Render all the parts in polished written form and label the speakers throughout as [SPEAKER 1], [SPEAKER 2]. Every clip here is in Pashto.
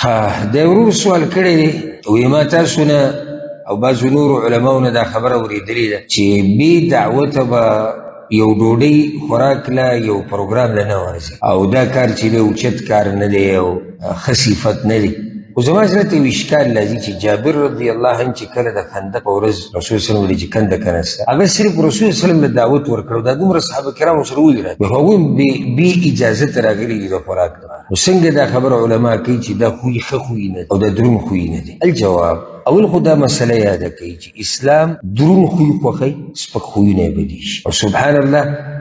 [SPEAKER 1] ښه، د ورور سوال کړی دی، وایي ما تاسو نه او بعضو نورو علماو نه دا خبره اورېدلې ده چې بې دعوته به یو ډوډۍ خوراک له یو پروګرام له نه ورځي، او دا کار چې دی اوچت کار نه دی او ښه صفت نه دی. خو زما زړه ته یو اشکال راځي چې جابر رضی الله عنه چې کله د خندق په ورځ رسول صلی الله علیه وسلم ویلي چې کنده کنسته، هغه صرف رسول صلی الله علیه وسلم له دعوت ورکړو، دا دومره صحابه کرامو سره ولې راغلي؟ خو هغوی بې اجازته راغلي دي د خوراک لپاره. نو څنګه دا خبره علما کوي چې دا خوی ښه خوی نه دی او دا درون خوی نه دی؟ الجواب، اول خو دا مسله یاده کوي چې اسلام درون خوی خوښوي، سپک خویونه یې بدي شي. او سبحان الله،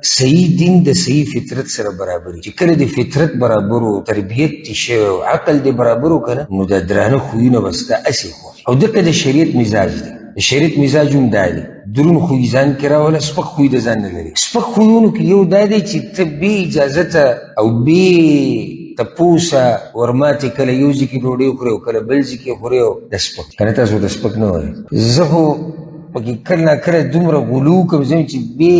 [SPEAKER 1] صحیح دین د صحیح فطرت سره برابر چې کله د فطرت برابر و، تربیت دې شوی او عقل دې برابر و که نه، نو دا درانه خویونه به ستا هسې خوښ. او دقه د شریعت مزاج دی، د شریعت مزاج هم دا دی، درون خوی ځان کې راوله، سپک خوی د ځان نه لري. سپک خویونو کې یو دا دی چې ته بې اجازته او بې تپوسه ورماتې کله یو ځای کې ډوډۍ خورې او کله بل ځای کې خورې، او د سپک که نه تاسو د سپک نه وایئ. زه خو پکې کله نا کله دومره غلو کوم ځم چې بې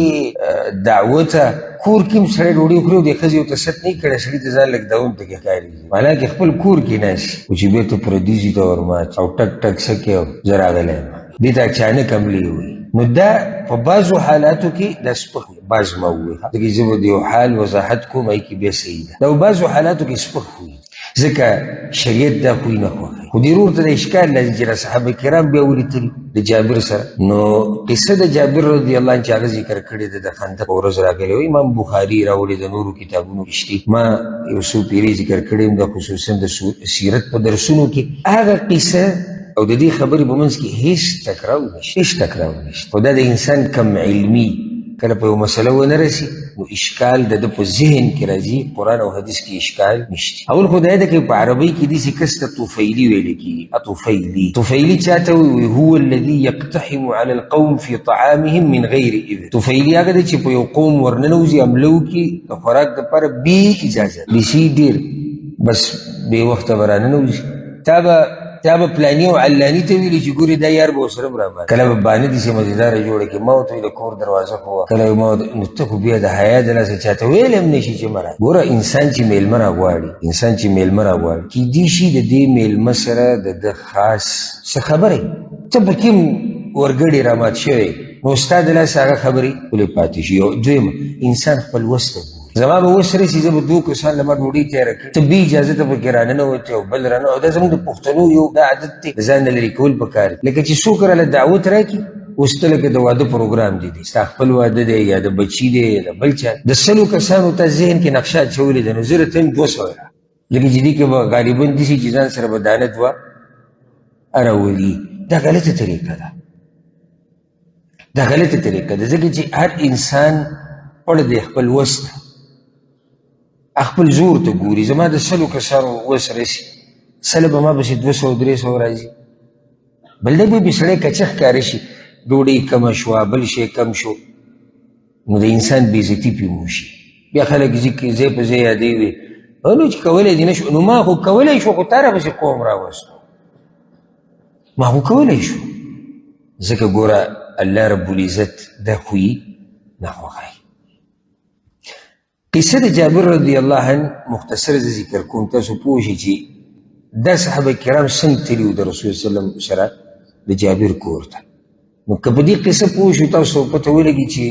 [SPEAKER 1] دعوته کور کې هم سړی ډوډۍ خوري او د ښځې ورته ست نه کړی، سړي ته ځان لږ دوام پکې ښکارېږي، حالانکه خپل کور کې ناست خو چې بېرته پردي ځای ته ورمات او ټک ټک څه کوې او زه راغلی یم، دې ته اچانک حملې وایي. نو دا په بعضو حالاتو کې دا سپک وي، بعض ما ووایي ځکه زه به د یو حال وضاحت کوم، هغې کې بیا صحیح ده. دا په بعضو حالاتو کې سپک وي ځکه شریعت دا خوی نه خوښوي. خو دې ورور ته د اشکال راځي چې صحابه کرام بیا ولې تلي د جابر سره. نو قصه د جابر رضی الله عنه چې هغه ذکر کړې ده د خندق په ورځ راغلی وو، امام بخاري راوړې د نورو کتابونو کې شته، ما یو څو پیرې ذکر کړې هم ده، خصوصا د سیرت په درسونو کې هغه قصه او د دې خبرې په منځ کې هېڅ ټکراو نشته، هېڅ ټکراو نشته. خو دا د انسان کم علمي کله په یو مسله ونه رسي نو اشکال د ده په ذهن کې راځي، قرآن او حدیث کې اشکال نشته. اول خو دا ده که په عربۍ کې داسې کس ته طفیلي ویل کېږي. طفیلي، طفیلي چا ته وایي؟ هو الذي يقتحم على القوم في طعامهم من غیر اذن. طفیلي هغه دی چې په یو قوم ورننوځي، حمله وکړي د خوراک دپاره بې اجازه، بیخي ډېر بس بې وخته به راننوځي. تا به پلاني او علاني ته ویلي چې ګورې دا یار به ورسره هم راباندې، کله به بانه داسې مزېداره جوړه کړي، ما ورته ویل د کور دروازه خو وه، کله ما ورته، نو ته خو بیا د حیا د لاسه چا ته ویلی هم نه شي چې مه راځه. ګوره انسان چې مېلمه راغواړي، انسان چې مېلمه راغواړي کېدی شي د دې مېلمه سره د ده خاص څه خبرې، ته پکې هم ورګړی رامات شوی، نو ستا د لاسه هغه خبرې ولې پاتې شي. یو دویم، انسان خپل وس ته ګوري. زما به وس رسي، زه به دوو کسان له ما ډوډۍ تیاره کړي، ته بې اجازته پکې راننوتې او بل رانه. او دا زموږ د پښتنو یو دا عادت دی، د ځان نه لرې کول پکار دي. لکه چې څوک راله دعوت راکړي، اوس ته لکه د واده پروګرام دی، دی ستا خپل واده دی یا د بچي دی یا د بل چا، د 100 کسانو ته ذهن کې نقشه اچولې ده، نو زه راته وایم 200 راکړه، ځکه چې دې کې به غالباً داسې چې ځان سره به دانه دوه راولي. دا غلطه طریقه ده، دا غلطه طریقه ده، ځکه چې هر انسان پړ دی خپل وس ته، خپل زور ته ګوري. زما د 100 کسانو وس رسي، 100 به ما پسې 200 300 راځي، بل دا به بې سړی کچه ښکاره شي، ډوډۍ کمه شوه، بل شی کم شو، نو د انسان بېعزتي پرې وشي. بیا خلک ځای په ځای یادوي، وي نو چې کولی دې نه شو، نو ما خو کولی شو، خو تا راپسې قوم راوستو، ما خو کولی شو. ځکه ګوره الله رب العزت دا خوی نه خوښوي. قصه د جابر رضی الله عنه مختصر زه ذکر کوم، تاسو پوه شئ چې دا صحابه کرام څنګه تللي وو د رسول صلی الله علیه وسلم سره د جابر کور ته. نو که په دې قصه پوه شو تاسو پته ولګي چې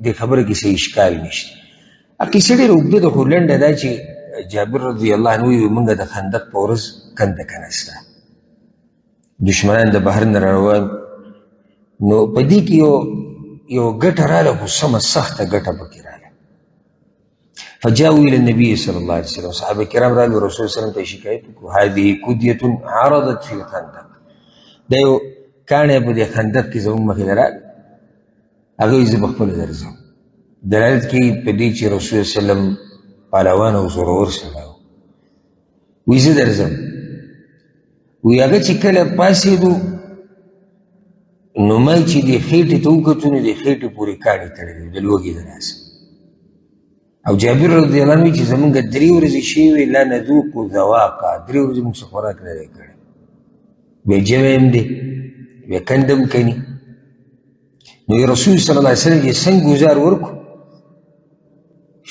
[SPEAKER 1] دې خبره کې څه اشکال نشته. قصه ډېره اوږده ده، خو لنډه دا چې جابر رضی الله عنه وایي موږ د خندق په ورځ کنده کنسته، دښمنان د بهر نه راروان، نو په دې کې یو ګټه راله، خو سمه سخته ګټه پکې راله. فجاءوا إلى النبي صلى الله عليه وسلم، صحابة کرام رالو رسول صلى الله عليه وسلم ته شکایت وکړو، هذه کدیة عرضت في الخندق، دا یو کاڼی په دې خندق کې زموږ مخې ته راغی، هغه وایي زه به خپله درځم. دلالت کوي په دې چې رسول صلی الله علیه وسلم پهلوان او زورور سړی و. وایي زه درځم. وایي هغه چې کله پاڅېدو نو ما چې دې خېټې ته وکتو، نو دې خېټې پورې کاڼي تړلي وو د لوږې د لاسه. او جابر رضی الله عنه چې زمونږ 3 ورځې شوې وې، لا نذوق ذواقا، 3 ورځې موږ څه خوراک نه دی کړی، بیا جمع هم دی، بیا کنده هم کني. نو رسول صلی الله علیه وسلم یې څنګه ګوزار ورکړو،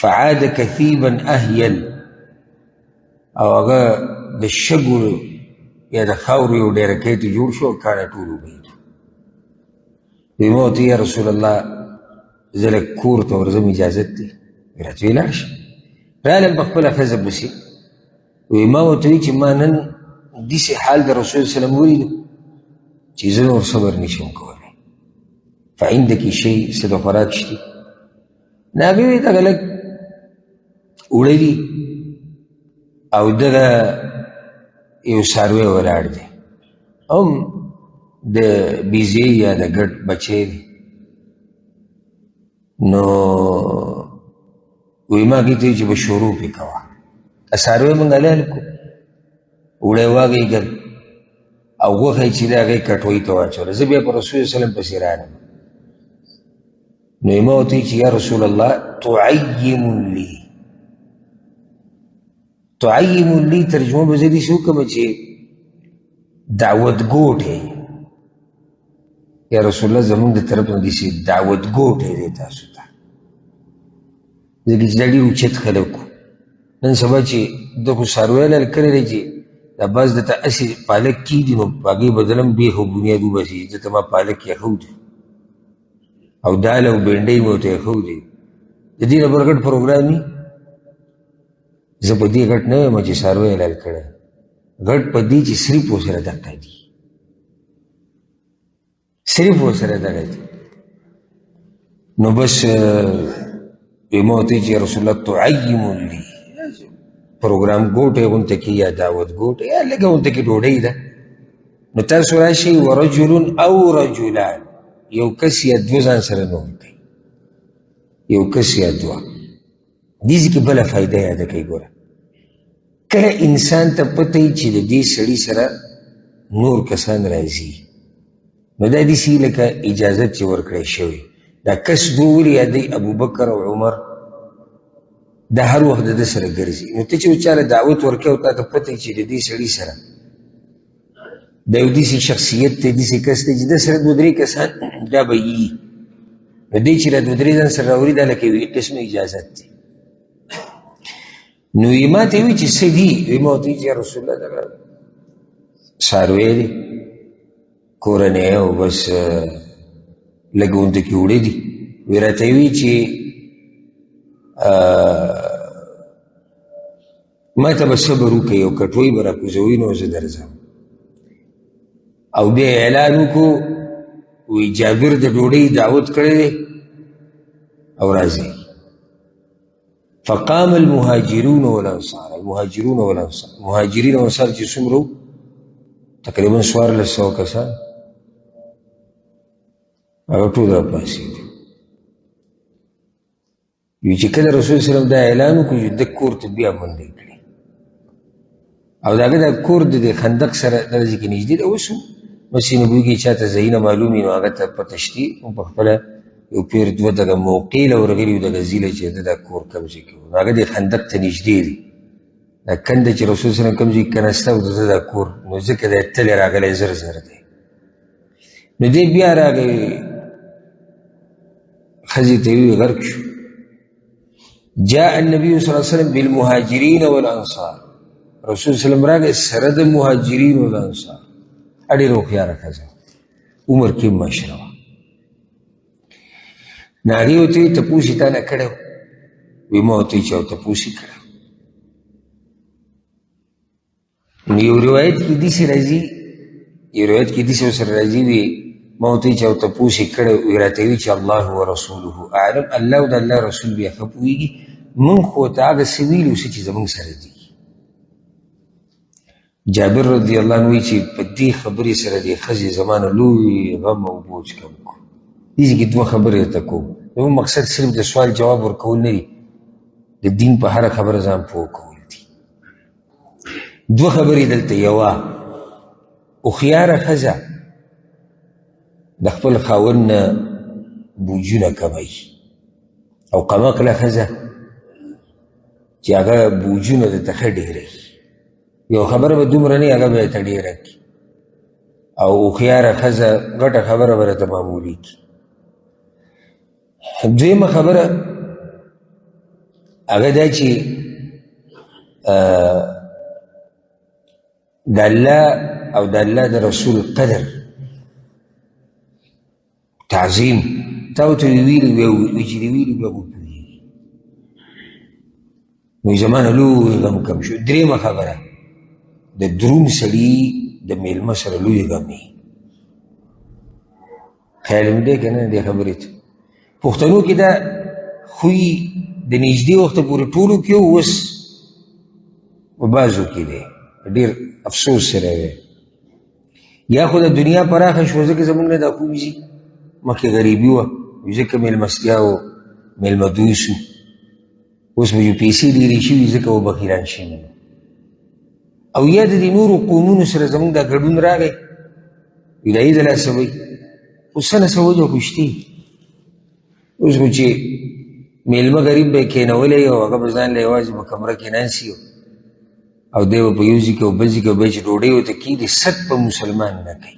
[SPEAKER 1] فعاد کثیبا اهیل، او هغه د شګو یا د خاورو یو ډېرکی ته جوړ شو او کاڼه ټول وبهېدو. وایي ما ورته یا رسول الله زه لږ کور ته ورځم، اجازت دی؟ راته ویې لاړ شه. رالم په خپله ښځه پسې. وایي ما ورته ویې چې ما نن داسې حال د رسول سلام ولیدو چې زه نور صبر نشم کولی. فعندک شی، څه د خوراک شتي؟ نو هغې ویې دغه لږ اوړه دي او دغه یو څاروی ولاړ دی، هم د بیزې یا د ګډ بچی دی. نو وایي ما هغې ته ویې چې به شروع پرې کوه. څاروی موږ حلال کړو، اوړه یې واغېږل او غوښه یې چې ده هغې کټوۍ ته واچوله. زه بیا په رسول سلم پسې رالم. نو یې ما ورته ویې چې یا رسول الله تعیم لي، تعیم لي ترجمه به زه داسې وکړم چې دعوت ګوټی. یا رسول الله زموږ د طرف نه داسې دعوت ګوټی دی تاسو ته، ځکه چې دا ډېر اوچت خلک وو. نن سبا چې ده خو څاروی حلال کړی دی چې دا باز درته هسې پالک کېږدي، نو په هغې بدل هم بېخ او بنیاد وباسي چې دلته ما پالک ایښودی او دال او بینډۍ مې ورته ایښودی. د دې نه بل غټ پروګرام وي. زه په دې غټ نه وایم چې څاروی حلال کړی، غټ په دې چې صرف ورسره دقه دي، صرف ورسره دغه دي. نو بس ما ورته ویل چې رسول الله تعیم لي، پروګرام ګوټی غونته کې یا دعوت ګوټی یا لږه غونته کې ډوډۍ ده، نو تاسو راشئ ورجل او رجلان، یو کس یا دوه ځان سره نور کوي، یو کس یا دوه. دې ځای کې بله فایده یاده کوي. ګوره کله انسان ته پته وي چې د دې سړي سره نور کسان راځي، نو دا داسې لکه اجازت چې ورکړی شوی. دا کس دوه ولې یادوي؟ ابوبکر او عمر. دا هر وخت د ده سره ګرځي. نو ته چې یو چا له دعوت ورکوې او تا ته پته وي چې د دې سړي سره دا یو داسې شخصیت دی، داسې کس دی چې ده سره دوه درې کسان دا به یي، نو دی چې دا دوه درې ځان سره راوړي دا لکه یو قسم اجازت دی. نو یې ما ته وویل چې څه دي؟ وایي ما ورته وویل چې یا رسول الله دغه څاروی دی، کورنی او بس لږ غونته کې اوړه دي. وایي راته یې وویل چې ما ته به صبر وکړئ او کټوۍ به راکوزوئ نو زه درځم. او بیا یې اعلان وکړو، وایي جابر د ډوډۍ دعوت کړی دی او راځئ. فقام المهاجرون والانصار، المهاجرون والانصار، مهاجرین او انصار چې څومره وو تقریبا 1400 کسان، هغه ټول راپاڅېدل. وایي چې کله رسول سلام دا اعلان وکړو چې ده کور ته بیا منډې کړې، او د هغه دا کور د دې خندق سره دغه ځای کې نږدې دی. اوس هم مسجد نبوي کې چا ته ځایونه معلوم وي نو هغه ته پته شتي. هم په خپله یو پیر دوه دغه موقع له ورغلي وو دغه ځای له چې ده دا کور کوم ځای کې و، نو هغه دې خندق ته نږدې دی. دا کنده چې رسول سلام کوم ځای کې کښېناسته او د ده دا کور، نو ځکه دی تللی راغلی زر زر دی. نو دی بیا راغی ښځې ته یې وویل غرق شو. جاء النبي صلی الله علیه وسلم بالمهاجرین والانصار، رسول صلی الله علیه وسلم راغی سره د مهاجرین والانصار. ډېره هوښیاره ښځه، عمر کې هم مشره وه. نو هغې ورته وویل تپوس یې تا نه کړی و؟ وایي ما ورته وویل چې او تپوس یې کړی. نو یو روایت کې داسې راځي، یو روایت کې داسې ورسره راځي، وایي ما ورته وویل چې او تپوس یې کړی، وایي راته ویې چې الله ورسوله اعلم، الله او د الله رسول بیا ښه پوهېږي، موږ خو ورته هغه څه ویلي وو څه چې زموږ سره دي. جابر رضی الله عنه وایي چې په دې خبرې سره دې ښځې زما نه لوی غم او بوج کم کړو. دې ځای کې دوه خبرې درته کوم. زموږ مقصد صرف د سوال جواب ورکول نه دي، د دین په هره خبره ځان پوه کول دي. دوه خبرې دلته، یوه هوښیاره ښځه د خپل خاوند نه بوجونه کموي، او قمقله ښځه چې هغه بوجونه درته ښه ډېروي. یو خبره به دومره نه، هغه به درته ډېره کړي، او هوښیاره ښځه غټه خبره به درته معمولي کړي. دویمه خبره هغه دا چې د الله او د الله د رسول قدر تعظیم تا ورته ویلي وي چې دې ویلي بیا وپوهېږي. نو زما نه لوی غم کم شو. درېیمه خبره، د درون سړي د مېلمه سره لوی غم وي. خیال مې دی که نه دې خبرې ته؟ پښتنو کې دا خوی د نږدې وخته پورې ټولو کې و، اوس په بعضو کې دی. ډېر افسوس سره دی. یا خو د دنیا پراخه شوه، ځکه زموږ نه دا خوی ځي. مخکې غریبي وه، ځکه مېلمستیا و، مېلمه دوست و. اوس به چې پیسې ډېرې شوي، ځکه و بخیلان شوي. او یا د دې نورو قومونو سره زموږ دا ګډون راغی، دا یې د لاسه وایي. خو څه نه څه وجه خو شته. اوس خو چې مېلمه غریب به یې کښېنولی او هغه به ځان له یوازې په کمره کې ناست او دی به په یو ځای کې او بل ځای کې به چې ډوډۍ ورته کېږي، ست به مسلمان نه کوي.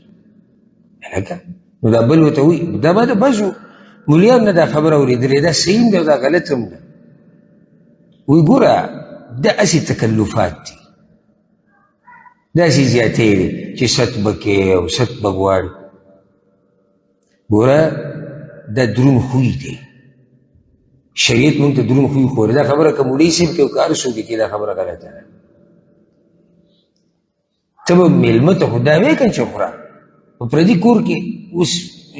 [SPEAKER 1] هلکه نو دا بل ورته وایي. دا ما د بعضو ملیانو نه دا خبره اورېدلې، دا صحیح هم ده او دا غلط هم ده. وایي ګوره دا هسې تکلفات دي، داسې زیاتې دی چې ست به کوې او ست به غواړي. ګوره دا درون خوی دی، شریعت مونږ ته درون خوی ښوولی. دا خبره که مولوي صاحب کوي او که هر څوک یې کوي، دا خبره غلطه ده. ته به مېلمه ته خو دا وایې که نه چې خوره په پردي کور کې، اوس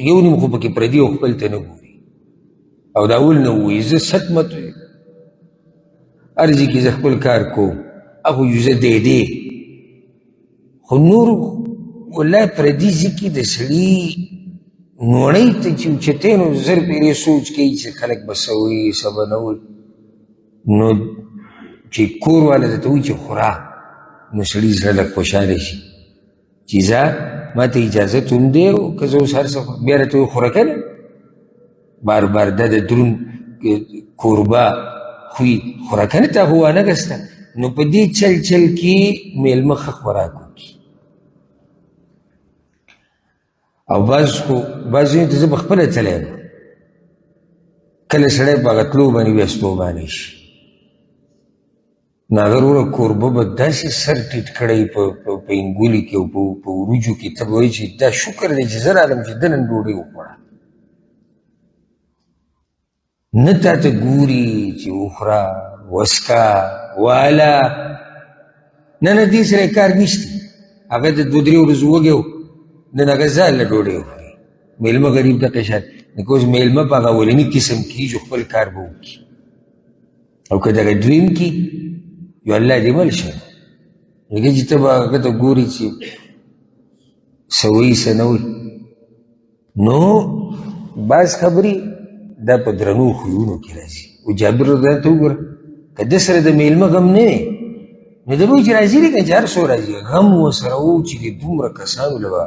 [SPEAKER 1] یو نیم خو پکې پردي او خپل ته نه ګوري، او دا اول نه ووایي زه ست مت هر ځای کې زه خپل کار کوم، هغه زه دی دی. خو نور والله پردي ځای کې د سړي نوړۍ ته چې اوچتې نو زر پېرې سوچ کوي چې خلک به څه وایي څه به نه وایي. نو چې کور والا درته وایي چې خوره، نو سړي زړه لږ خوشحاله شي چې ځه ما ته اجازت هم دی او که زه اوس هر څه بیا راته وایي خوره که نه، بار بار دا د درون کوربه خوی خوره که نه، تا خو وانه ګسته. نو په دې چل چل کې مېلمه ښه خوراک وکړي. او بعض خو بعض ځایونو ته زه په خپله تللی یم، کله سړی په هغه تلو باندې بیا ستومانه شي. نو هغه وروره کوربه به داسې سر ټیټ کړی په انګولي کې او په وریجو کې، ته به وایې چې دا شکر دی چې زه راغلم چې ده نن ډوډۍ وخوړه. نه تا ته ګوري چې وخوره وسکه واله، نه نه، دې سره یې کار نشته. هغه د دوه درې ورځو وږی و، نن هغه ځان له ډوډۍ وخوري. مېلمه غریب دغه شان لکه اوس مېلمه په هغه اولني قسم کېږي چې خپل کار به وکړي، او که دغه دویم کې یو الله دې مل شه، لکه چې ته به هغه ته ګوري چې څه وایي څه نه وایي. نو بعض خبرې دا په درنو خویونو کې راځي. او جابر رضی الله ته وګوره، که ده سره د مېلمه غم نه وي نو ده به وایي چې راځي دی که چې هر څو راځي، غم ورسره و چې د دومره کسانو له به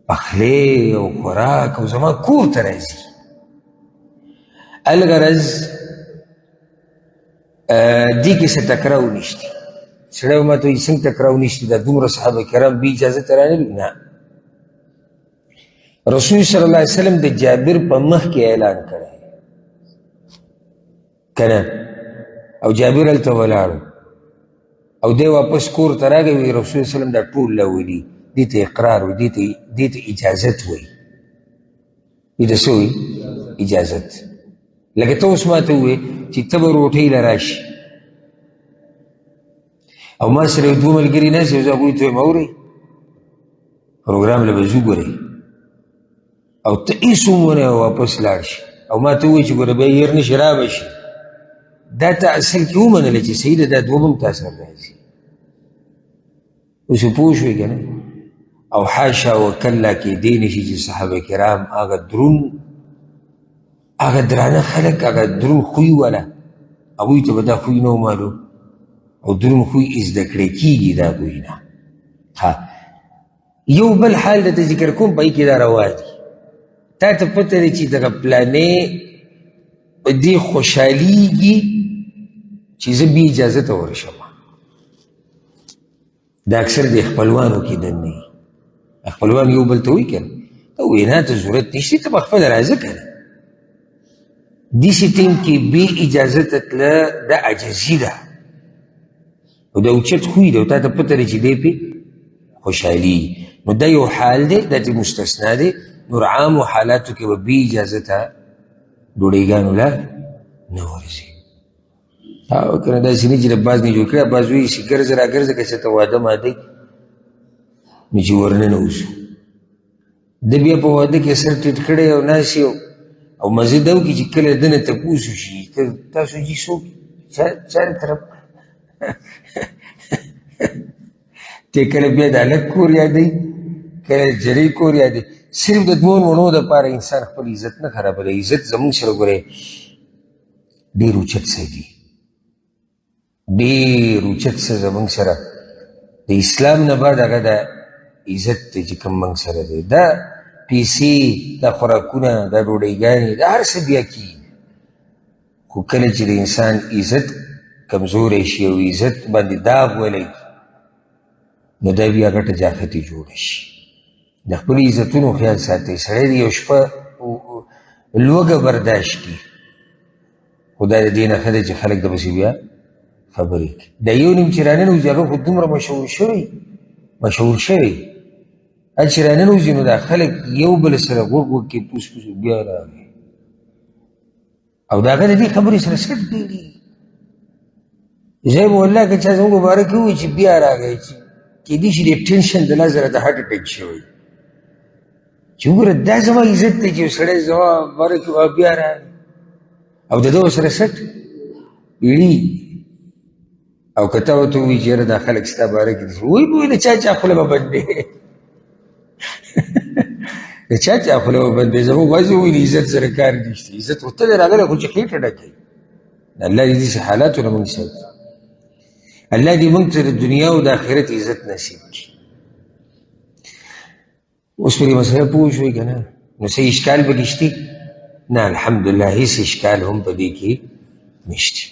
[SPEAKER 1] پخلی او خوراک او زما کور ته راځي. الغرض دې کې څه ټکراو نشته. سړی به ماته وایي څنګه ټکراو نشته، دا دومره صحابه کرام بې اجازه ته رانه نه. رسول صلی الله علیه وسلم د جابر په مخ کې اعلان کړی که نه، او جابر هلته ولاړ او دی واپس کور ته راغی، وایي رسول صلی الله علیه وسلم دا ټول راولي، دې ته اقرار وایي، دې ته اجازت وایي، دې ته څه وایي؟ اجازت. لکه ته اوس ما ته ووایې چې ته به روټۍ له راشي او ما سره یو دوه ملګري ناست یو، زه هغوی ته وایم اورئ پروګرام له به ځو ګورئ، او ته هېڅ هم ونه واپس لاړ شي او ما ته ووایي چې ګوره بیا هېر نه شي را به شي، دا ته اصل کې ومنله چې صحیح ده، دا دوه به هم تا سره راځي. اوس پوه شوې که نه؟ او حاشا وکلا کېدی نه شي چې صحابه کرام هغه درون هغه درانه خلک هغه درون خوی والا هغوی ته به دا خوی نه و معلوم، او درون خوی زده کړی کېږي دا هغوی نه. ها یو بل حال درته ذکر کوم، په هغې کې دا روا دي. تا ته پته ده چې دغه پلانې په دې خوشحالېږي چې زه بې اجازه ته ورشم. دا اکثر د خپلوانو کې دننه وي، خپلوان یو بل ته وایي که نه، ته وینا ته ضرورت نشته، ته په خپله راځه که نه. داسې ټیم کې بې اجازه ته تله دا عاجزي ده. او دا اوچت خوی دی او تا ته پته ده چې دی پې خوشحالېږي. نو دا یو حال دی، دا ترې مستثنا دی. نور عامو حالاتو کې به بې اجازته ډوډۍګانو له نه ورځي. او که نه داسې نه چې د باز نه جوړ کړی، باز وایي چې ګرځه راګرځه که چېرته واده ماده نو چې ورننوځو. ده بیا په واده کې سر ټیټ کړی او ناست یې او مزه دا وکړي چې کله ده نه تپوس وشي تاسو جي څوک چا طرف ته کله بیا د هلک کور یادوي، کله د نجلۍ کور یادوي. صرف د دوو مڼو دپاره انسان خپل عزت نه خرابوي. عزت زموږ سره ګورئ ډېر اوچت څه دي، ډېر اوچت څه زموږ سره د اسلام نه بعد هغه د عزت دی چې کوم موږ سره دی. دا پیسې، دا خوراکونه، دا ډوډۍګانې، دا هر څه بیا کېږي، خو کله چې د انسان عزت کمزوری شي او عزت باندې داغ ولګي نو دا بیا غټه جاختې جوړه شي. د خپلو عزتونو خیال ساتئ. سړی د یو شپه لوږه برداشت کړي، خو دا د دې نه ښه دی چې خلک د پسې بیا خبرې کړي. دا یو نیم چې راننوځي هغه خو دومره مشهور شوی، هغه چې راننوځي نو دا خلک یو بل سره غوږ غوږ کې پوس پوس بیا راغی او د هغه د دې خبرې سره سټ ډېرېږي. زه به والله که چا زموږ مبارک ووایي چې بیا راغی، چې کېدای شي د ټینشن د لاسه راته هارټ اټیک شوی، چې وګوره دا زما عزت دی چې یو سړی زما مبارک بیا راغی او د ده ورسره سټ ویړي. او که تا ورته ووایي چې یاره دا خلک ستا باره کې دي، وایي به د چا چا خوله به بندې، د چا چا خوله به بندې. زموږ بعضې ووایي د عزت سره کار نشته، عزت خو ته دی راغلی خو چې خېټه ډکوي. الله دې داسې حالاتو نه موږ ساتي. الله دې موږ ته د دنیا او د آخرت عزت نصیب کړي. اوس په دې مسله پوه شوئ که نه؟ نو څه اشکال پکې شته؟ نه، الحمدلله هېڅ اشکال هم په دې کې نشته.